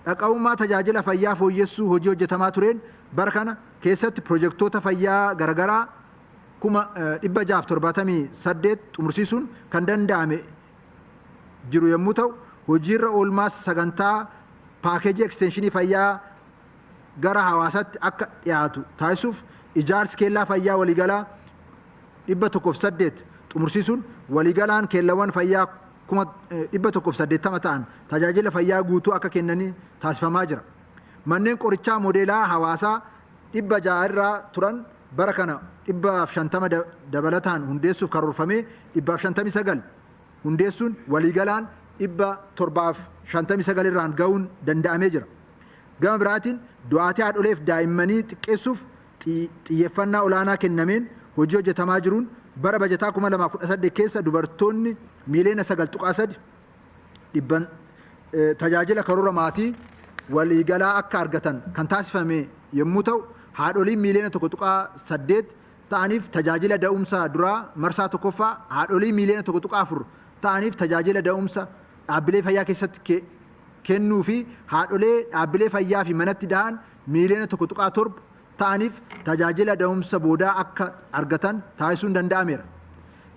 Dhaqabummaa tajaajila fayyaa fooyyessuu hojii hojjetamaa tureen bara kana keessatti pirojektoota fayyaa garaagaraa 678 xumursiisuun kan danda'ame jiru yommuu ta'u, hojiirra oolmaa sagantaa paakeejii ekstenshinii fayyaa gara hawaasaatti akka dhiyaatu taasisuuf ijaarsi keellaa fayyaa waliigalaa 108 xumursiisuun waliigalaan keellawwan fayyaa 180 ta'an tajaajila fayyaa guutuu akka kennanii taasifamaa jira. Manneen qorichaa moodeelaa hawaasaa 600 irraa turan bara kana 150 dabalataan hundeessuuf karoorfamee 159 hundeessuun waliigalaan 759 irraan ga'uun danda'amee jira. Gama biraatiin du'aatii haadholeef daa'immanii xiqqeessuuf xiyyeeffannaa olaanaa kennameen hojii hojjetamaa jiruun bara bajataa 2018 keessa dubartoonni miiliyoona 9.3 dhibban tajaajila karoora maatii waliigalaa akka argatan kan taasifame yommuu ta'u, haadholiin miiliyoona 1.8 ta'aniif tajaajila da'umsa duraa marsaa tokkoffaa, haadholii miiliyoona 1.4 ta'aniif tajaajila da'umsa dhaabbilee fayyaa keessatti kennuu fi haadholee dhaabbilee fayyaa fi manatti dahan miiliyoona 1.7 ta'aniif tajaajila da'umsa boodaa akka argatan taasisuun danda'ameera.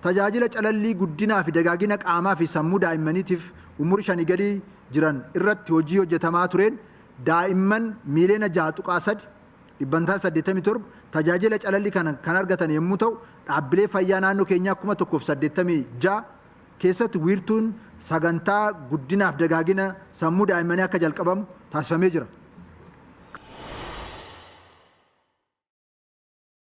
Tajaajila calallii guddinaa fi dagaagina qaamaa fi sammuu daa'immaniitiif umurii 5 gadii jiran irratti hojii hojjetamaa tureen daa'imman miiliyoona 6.3 87% tajaajila calallii kana kan argatan yommuu ta'u, dhaabbilee fayyaa naannoo keenyaa 1086 keessatti wiirtuun sagantaa guddinaaf dagaagina sammuu daa'immanii akka jalqabamu taasifamee jira.